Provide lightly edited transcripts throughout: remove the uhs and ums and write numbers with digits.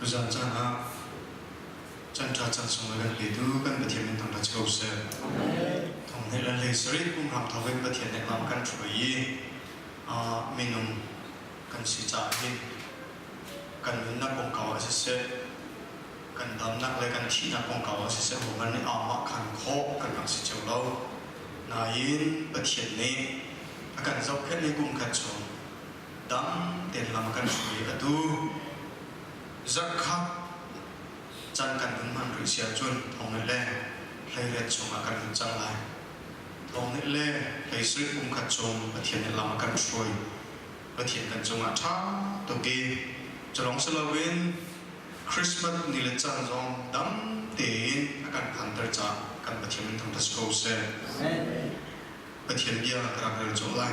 Tuzan caan ah caan ṭha caan sung a kan petu kan Pathian min thangṭhat si ko seh. Thong hnih le hlei sarih kum hram thawk in Pathian nih lam kan hruai i minung kan si caah hin kan nunnak kongkau ah siseh, kan damnak le kan thihnak kongkau ah siseh hohmanh nih aamah khan khawh kan rak si cio lo. Nain Pathian nih a kan zohkhenh i kum khat chung dam tein lam a kan hruai. Atu zarhkhat caan kan hun hman rih si ahcun thong le hleiriat chungah kan hun cang lai. Thong le hleisarih kum khat chung Pathian nih lam a kan hruai. Pathian kan cungah ṭha tuk i culawng si loin Christmas ni le caan zong dam tein a kan phanter caah kan Pathian min thangṭhat si ko seh. Pathian bia ka rak rel colh lai.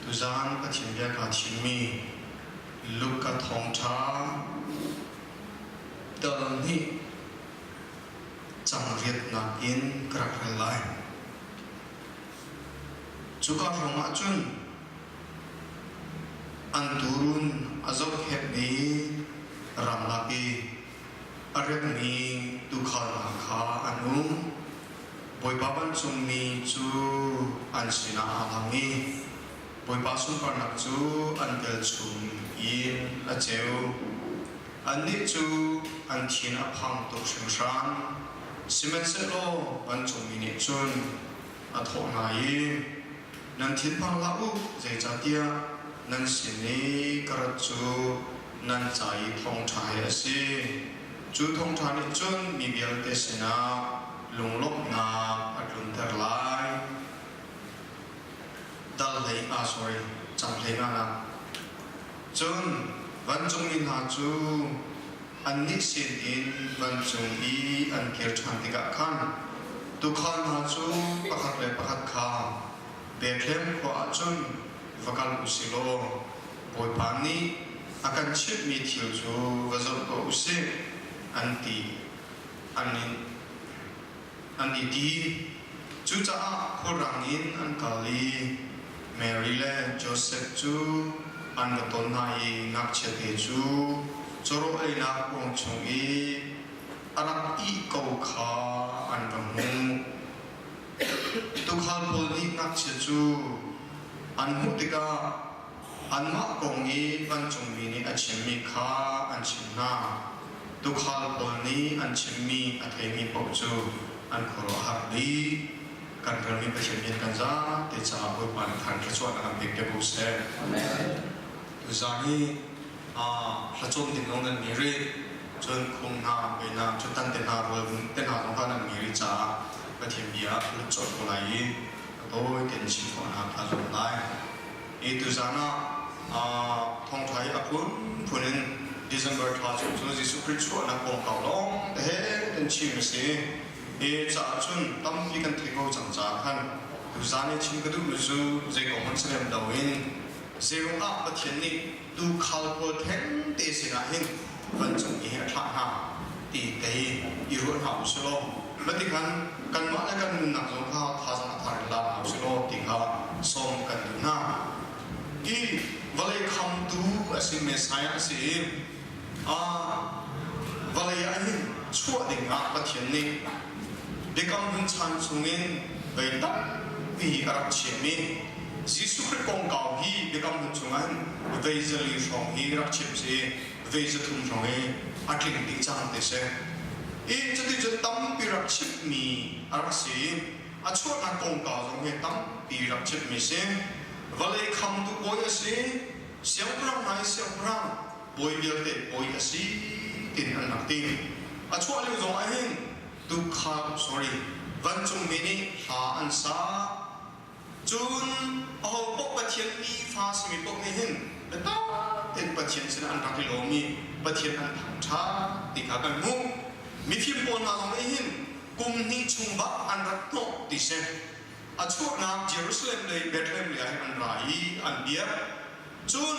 Tuzaan Pathian bia kaa thimmi Luka thawngṭha dal hnih cang riatnak in ka rak rel lai. Cuka hrawng ah cun an tuurun a zohkhenhmi ramlak i a rekmi tuukhal hna kha an um. Bawipa vancungmi cu an sinah aa lang i Bawipa sunparnak cu an velchum in a ceu. Annih cu an thin a phang tuk hringhran. Sihmanhsehlaw vancungmi nih cun a thawh hna i, Nan thinphang hlah u, zeicahtiah nan sin i ka rat cu nan ca i thawngṭha hi a si. Cu thawngṭha nih cun mi vialte sinah lunglawmhnak a tlunter lai. Dal hlei ah sorry, cang hlei nga nak. Cun vancungmi hna cu annih sinin vancung i an kir ṭhan tikah khan tuukhal hna cu pakhat le pakhat kha Bethlehem khua ah cun va kal u sih law Bawipa nih a kan chimhmi thil cu va zoh tuah u sih an ti an in an i ti. Cucaah khulrang in an kal i Mary le Josef cu an va ton hna i ngakchiate cu cawraw einak kuang chung i a rak ih ko kha an va hmuh. Tuukhal pawl nih ngakchia cu an hmuh tikah anmah kong i vancungmi nih a chimmi kha an chimh hna. Tuukhal pawl nih an chimmi a theimi paoh cu an khuaruahhar dih. Kan relmi Pathian bia kan zaate caah Bawipa nih than thluachuahnak an pek te ko seh. Tuzaan hi hlacawm ding zong nan ngei rih. Cun khung hna, ve hna, cun tan te hna, rual te hna zong kha nan ngei rih caah Pathian bia lut colh ko lai i a tawi tein chim khawhnak aa zuam lai. I tuzaan ah thawngṭha hi a phunphun in December thla chung cu Jesuh Khrih chuahnak kongkau lawng te he kan chim a si. Hi caah cun tampi kan theih ko cang caah khan tuzaan i chim ka duhmi cu zei kong hmanh si lem loin zeiruang ah Pathian nih tuukhal pawl theng te sinah hin vancung i hi a thlah hna ti tei i ruah hna u sih law matikhan kanmah le kan nunnak zong kha thazaang a thar in la hna u sih law ti kha sawm kan duh hna. Hi vawlei khamtu a si Messiah a si i vawlei ah hin chuah ding ah Pathian nih biakam hlun chan chungin vei tampi a rak chiahmi Jesuh Khrih kongkau hi biakam hlun chungah hin vei zali hrawng hi rak chim si vei zathum hrawng hi a tling dih cang te si. I cuticun tampi rak chimmi a rak si i a chuahnak kongkau zong hi tampi rak chimmi si. Vawlei khamtu bawi a si, siangpahrang hna i siangpahrang, bawi vialte bawi a si tin an rak ti. A chuah lio zong ah hin tuukhal sorry vancungmi nih hla an sa. Cun aho paoh Pathian mi fa simi paoh nih hin biatak tein Pathian sinah an rak i lawm i Pathian an thangṭhat ti kha kan hmuh. Mifim pawl hna zong nih hin kum hnih chung bak an rat hnawh ti si. A chuahnak Jerusalem lei Bethlehem lei ah hin an ra i an biak. Cun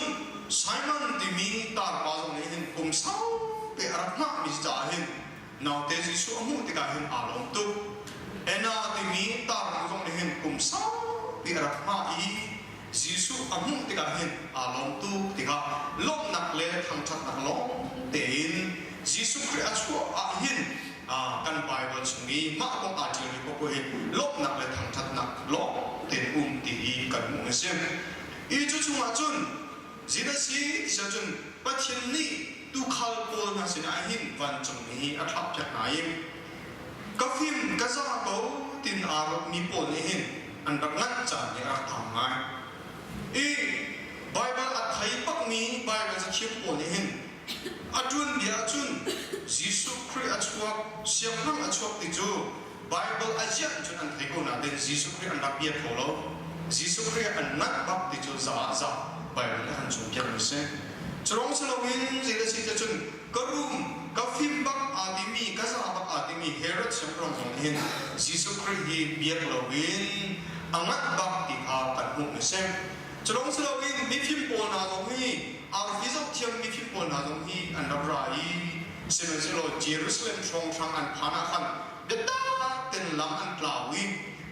Simon timi tarpa zong nih hin kum saupi a rak hngahmi caah hin naute Jesuh a hmuh tikah hin aa lawm tuk. Anna timi tarnu zong nih hin kum saupi a rak hngah i Jesuh Jesuh a hmuh tikah hin aa lawm tuk tikah lawmhnak le thangṭhatnak lawng tein Jesuh Khrih a chuah ah hin kan Bible chung i mah kong aa ṭialmi paohpaoh hi lawmhnak le thangṭhatnak lawng tein um ti hi kan hmuh a si. I cu chungah cun Zinasi ti cun Pathian nih tuukhal pawl hna sinah hin vancungmi hi a thlahpiak hna i ka fim ka za ko tin aa ruatmi pawl nih hin an rak nganh caan nih a rak thang ngai. I Baibal a thei bakmi Baibal cathiam pawl nih hin a tuanbia ahcun Jesuh Khrih a chuak, siangpahrang a chuak ti cu Baibal a ziah cun an thei ko nain Jesuh Khrih an rak bia kho lo. Jesuh Khrih an nganh bak ti cu za ah za Baibal nih a kan cawnpiakmi a si. Cu si loin zei a si cun ka rum, ka fim bak aa timi, ka za bak aa timi Herod siangpahrang zong nih hin Jesuh Khrih hi biak loin a nganh bak ti kha kan hmuh a si. Cu lawng si loin mifim pawl hna zong hi arfi zohthiam mifim pawl hna zong hi an rak ra i sihmanhsehlaw Jerusalem hrawnghrang an phan ah khan biatak ten lam an tlau i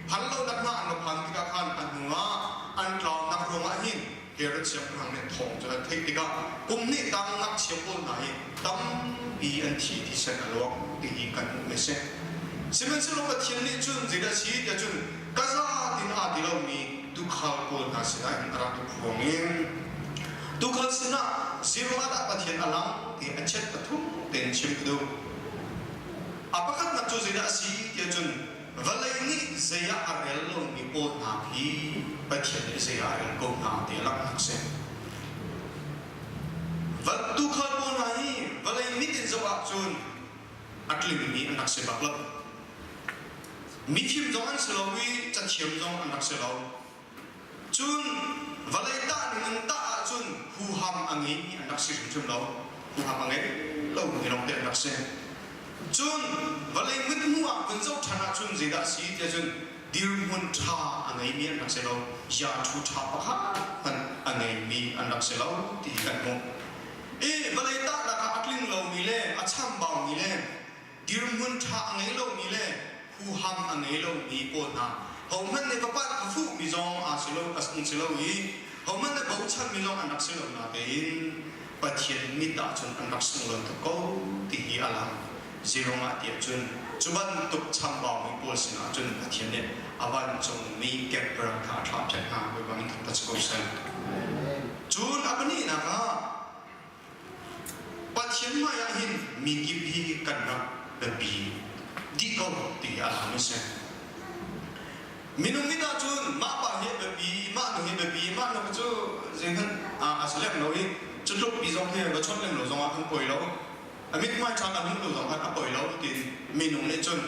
phan lonak hna an va phan tikah khan a hnuah an tlaunak ruangah hin Herod siangpahrang nih thawng cu an theih tikah kum hnih tang ngakchia pawl hna hi tampi an thi thisen a luang ti hi kan hmuh a si. Sihmanhsehlaw Pathian nih cun zeidah a si tiah cun ka za tin aa ti lomi tuukhal pawl hna sinah hin a rak i phuang i tuukhal sinah zeiruangah dah Pathian a lang ti a chiat pathum tein chim ka duh. A pakhatnak cu zeidah a si tiah cun vawlei nih zei ah a rel lomi pawl hna khi Pathian nih zei ah a rel ko hna ti a langhnak a si. Tuukhal pawl hna hi vawlei mit in zoh ahcun a tlingmi an rak si bak lo. Mifim zong an si lo i cathiam zong an rak si lo. Cun vawlei tah ning in tah ahcun huham a ngeimi an rak si hrimhrim lo. Huham a ngei lomi lawngte an rak si. Cun vawlei mithmuh ah vun zoh ṭhan ahcun zeidah a si tiah cun dirhmun ṭha a ngeimi an rak si lo. Yaṭhu ṭha pakhat hmanh a ngeimi an rak si lo ti kan hmuh. I vawlei tahnak ah a tling lomi le a chambaumi le dirhmun ṭha a ngei lomi le huham a ngei lomi pawl hna hohmanh nih va panh va fuhmi zong aa si lo a si lo i hohmanh nih bochanmi zong an rak si lo natein Pathian mit ahcun an rak sunglawi tuk ko ti hi a lang. Zeiruang ah tiah cun cu bantuk chambaumi pawl sinah cun Pathian nih a vancungmi kekperang kha a thlahpiak hna. Bawipa min thangṭhat si ko seh. Cun a pahnihnak ah Pathian hmaiah hin mi kip hi kan rak biapi dih ko ti hi a lang a si. Minung mit ahcun mah pa hi a biapi, mah nu hi biapi, mah nu cu zeihmanh a si lem lo i cu tluk pi zong hi va chawnh lem lo zongah kan poi lo. A mithmai ṭha kan hmuh lo zong khan a poi lo tiin minung nih cun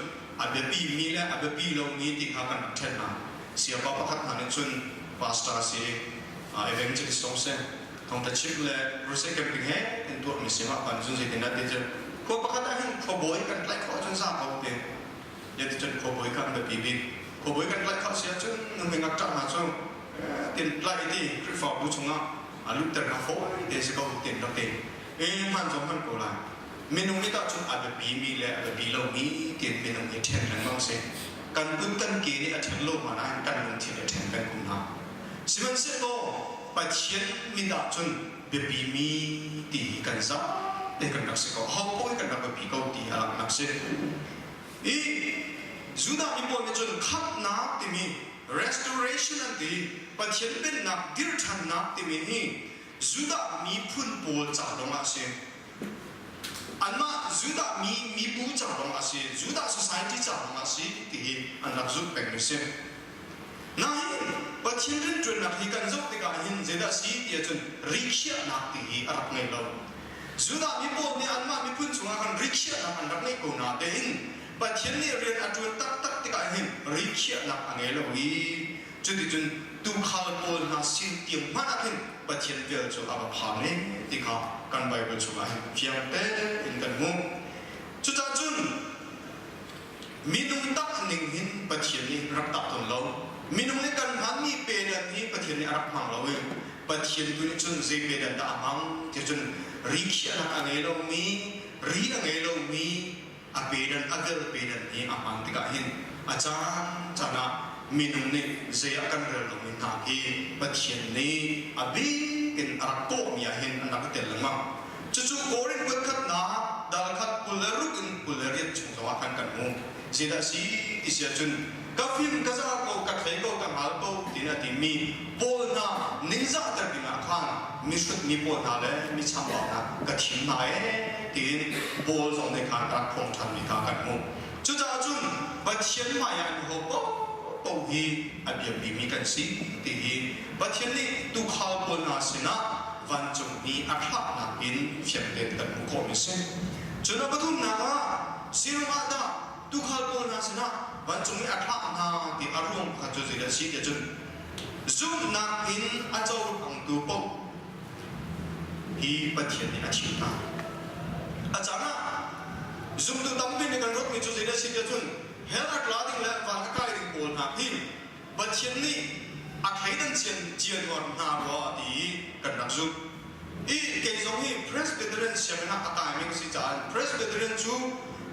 a biapi mi le a biapi lomi ti kha kan rak ṭhen hna. Siapa pakhat hna nih cun pastor a si, evangelist zong si, thawngṭha chimh le crusade camping he kan tuahmi si mah pa nih cun zeitindah ti cu khua pakhat ah hin khuabawi kan tlaih khawh ahcun za ko ti cun khuabawi kha an biapi bik. Khuabawi kan tlaih khawh si ahcun nu ngakṭah hna cu tin tlaih ti Khrihfabu chungah a lutter kha fawi te si ko tin rak ti. E hman zong hman ko lai. Minung nih tah cun a biapi mi le a biapi lomi tiin minung hi ṭhen lengmang si. Kan kut kan ke nih a ṭhen lo hmanh ah kan lungthin a ṭhen peng ko hna. Sihmanhsehlaw Pathian mit ah cun biapi mi ti hi kan zate kan rak si ko. Ho paoh hi kan rak biapi ko ti a langhnak si. I Judah mi pawl nih cun khamhnak timi restoration an ti Pathian pennak dirṭhannak timi hi Judah miphun pawl ca lawng ah a si. Anmah Judah mi mibu ca lawng ah a si, Judah society ca lawng ah a si ti hi an rak zumh pengmi a si. Nain Pathian rianṭuannak hi kan zoh tikah hin zeidah a si ti ahcun rikhiahnak ti hi a rak ngei lo. Judah mi pawl nih anmah miphun chungah khan rikhiahnak an rak ngeih ko natein Pathian nih rian a ṭuan taktak tikah hin rikhiahnak a ngei lo i Cuticun tuukhal pawl hna sin tiang hmanh ah khin Pathian vel cu a va phan i ti kha kan Baibal chungah hin fiang tein kan hmuh. Cucaah cun minung tak ning hin Pathian nih rak tak tawn lo. Minung nih kan hmanmi pedan hi Pathian nih a rak hmang lo i Pathian tu nih cun zei pedan dah a hmang ti cun ri khiahnak a ngei lomi, ri a ngei lomi a pedan a vel pedan hi a hman tikah hin a caan caan ah Minung nih zei ah kan rel lomi hna hi Pathian nih a bik in a rak kawhmi ah hin an rak i tel lengmang. Cucu Korin kuatkhatnak dal khat 26 in 28 chung zongah khan kan hmu. Zeidah a si ti si ahcun ka fim ka za ko ka thei ko ka hngal ko tiin a timi pawl hna ningzahter dingah khan mihrut mi pawl hna le mi chambau hna ka thim hna ee tiin Paul zong nih khan a rak phuang ṭhanmi kha kan hmuh. Cucaah cun Pathian hmaiah an ho paohpaoh hi a biapimi kan si ti hi Pathian nih tuukhal pawl hna sinah vancung i a thlahnak in fiang tein kan hmuh khawhmi a si. Cun a pathumnak ah sinum ah dah tuukhal pawl hna sinah vancung i a thlah hna ti a ruang pakhat cu zeidah a si tiah cun zumhnak in a cohlangtu paoh hi Pathian nih a thim hna. A caan ah zumtu tampi nih kan ruatmi cu zeidah a si tiah cun hell a tla ding le van a kai ding pawl hna hi Pathian nih a thleidan cianuar hna rua ti i kan rak zumh. I kei zong hi Presbyterian sianginn ah a kaimi ka si caah Presbyterian cu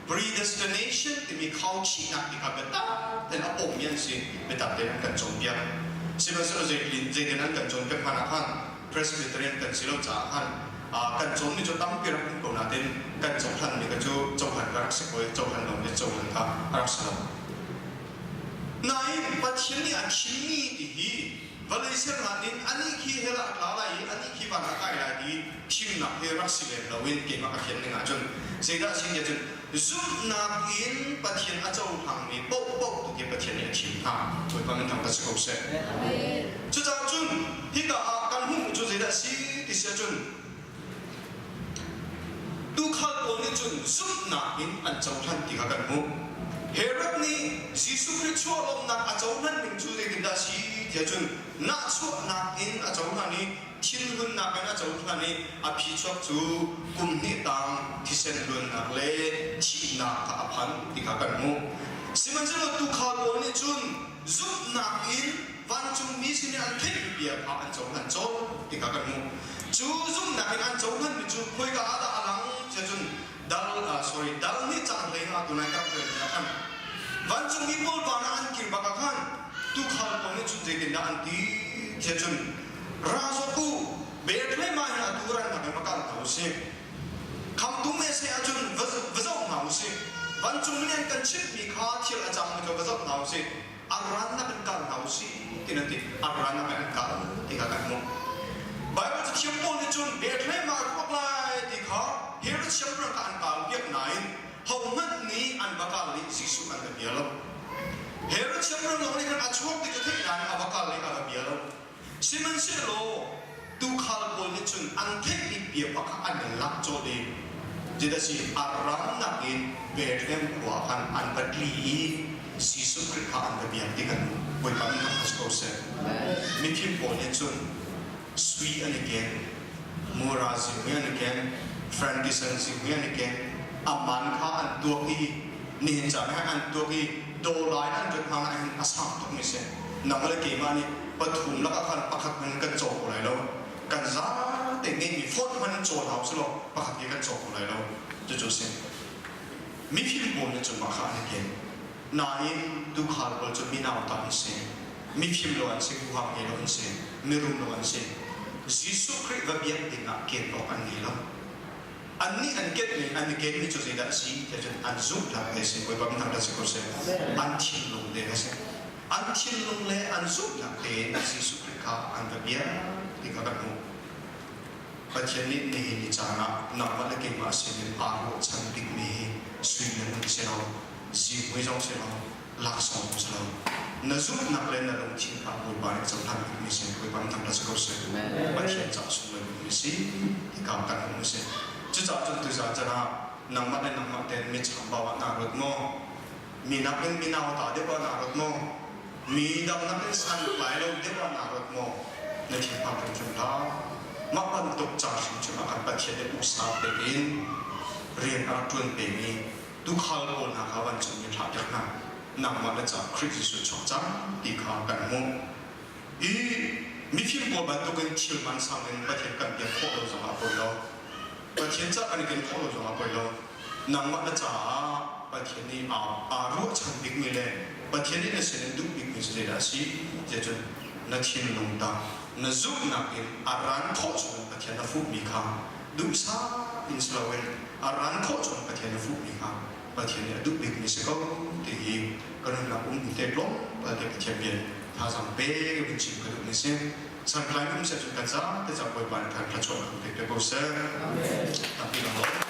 predestination timi khauchihnak ti kha biatak tein a pommi an si. Biatak tein an kan cawnpiak. Sihmanhsehlaw zeitin an kan cawnpiak hmanh ah khan Presbyterian kan si lo caah khan kan cawnmi cu tampi rak um ko nain kan cohlanmi kha cu cohlan ka rak si ko i cohlan lomi cohlan kha a rak si lo. Nain Pathian nih a thimmi ti hi vawlei sernak in anih khi hell ah a tla lai i anih khi van ah a kai lai ti thimnak hi rak si lem loin keimah ka fian ning ahcun zeidah a si ti ahcun zumhnak in Pathian a cohlangmi paohpaoh tu khi Pathian nih a thim hna. Bawipa min thangṭhat si ko seh. Cucaah cun hika ah kan hmuhmi cu zeidah a si ti si ahcun Tuukhal pawl nih cun zumhnak in an cohlan ti kha kan hmuh. Herod nih Jesuh Khrih chuah lawmhnak a cohlan ning cu zeitindah a si tiah cun nahchuahnak in a cohlan i thinhunnak in a cohlan i a phichuak cu kum hnih tang thisen luannak le thihnak kha a phan ti kha kan hmuh. Sihmanhsehlaw tuukhal pawl nih cun zumhnak in vancungmi sin i an theihmi bia kha an cohlan colh ti kha kan hmuh. Cu zumhnak in an cohlanmi cu khoika ah dah a lang tiah cun dal sorry dal nih cang hlei nga tunai ka rak rel ah khan vancungmi pawl van ah an kir bak ah khan tuukhal pawl nih cun zeitindah an ti tiah cun ra zawt u Bethlehem ah hin atu rannak in va kal hna usih khamtu Messiah ahcun va zoh hna usih vancungmi nih an kan chimhmi kha thil a cangmi kha va zoh hna usih a rannak in kal hna usih ti nan ti a rannak in an kal ti kha kan hmuh Bible cathiang pawl nih cun Bethlehem ah ruak lai ti kha Herod siangpahrang kha an kal piak nain hohmanh nih an va kal i Jesuh an va bia lo. Herod siangpahrang lawng nih khan a chuak ti cu theih nain a va kal i a va bia lo. Sihmanhsehlaw tuukhal pawl nih cun an theihmi bia pakhat an i lak colh i zeidah si a rannak in Bethlehem khua khan an va tli i Jesuh Khrih kha an va biak ti kan Bawipa min thangṭhat si ko seh. Mifim pawl nih cun sui an i ken, mura zingmui an i ken, frankincense zingmui an i ken, a man kha an tuak i nihin caan ah an tuak i dawla in an rat hna ah hin a sang tukmi si. Nang le keimah nih pathum lakah khan pakhat hmanh kan caw ko lai lo. Kan zate ngeihmi phone hmanh in caw hna usih law pakhat hi kan caw ko lai lo. Cucu a si. Mifim pawl nih cun mah kha an i ken. Nain tuukhal pawl cu minau tam an si. Mifim lo an si, huham ngei lo an si, mirum lo an si. Jesuh Khrih va biak dingah ken awk an ngei lo. Annih an kenmi an i kenmi cu zeidah a si tiah cun an zumhnak he si Bawipa min thangṭhat si ko seh. An thinlung te he si. An thinlung le an zumhnak tein Jesuh Khrih kha an va biak ti kha kan hmuh. Pathian nih nihin ni caan ah nangmah le keimah sinin aa ruahchan bikmi hi sui le ngun si lo, zihmui zong si lo, laksawng zong si lo. Na zumhnak le na lungthin kha Bawipa nih cohlan bikmi si. Bawipa min thangṭhat si ko seh. Pathian caah sunglawi bikmi si ti kha kan hmuh a si. Cucaah cun tuzaan caan ah nangmah le nangmah tein mi chambau ah naa ruat maw? Mi nakin mi nauta deuh ah naa ruat maw? Mi dang nakin santlai lo deuh ah naa ruat maw? Na thinphang hrimhrim hlah. Mah bantuk ca hrimhrim ah khan Pathian nih usa pek in rian a rak ṭuan pemi tuukhal pawl hna kha vancung in thlah piak hna. Nangmah le ca Khrih Jesuh chuak cang ti kha kan hmuh. I mifim pawl bantukin thil man sang in Pathian kan biak khawh lo zongah poi lo. Pathian ca kan i ken khawh lo zongah poi lo. Nangmah na caah Pathian nih aa ruahchan bikmi le Pathian nih na sin in duh bikmi cu zeidah a si tiah cun na thinlung tang na zumhnak in a ran khawh chung in Pathian na fuhmi kha duhsah in si loin a ran khawh chung Pathian na fuhmi kha Pathian nih a duh bikmi si ko ti hi ka nunnak um te tlawmpal te Pathian bia thazaang pe vun chim ka duhmi si. Santlai um seh cun kan za te cang Bawipa nih khan thluachuah kan pek te ko seh. Tampi kan lawm.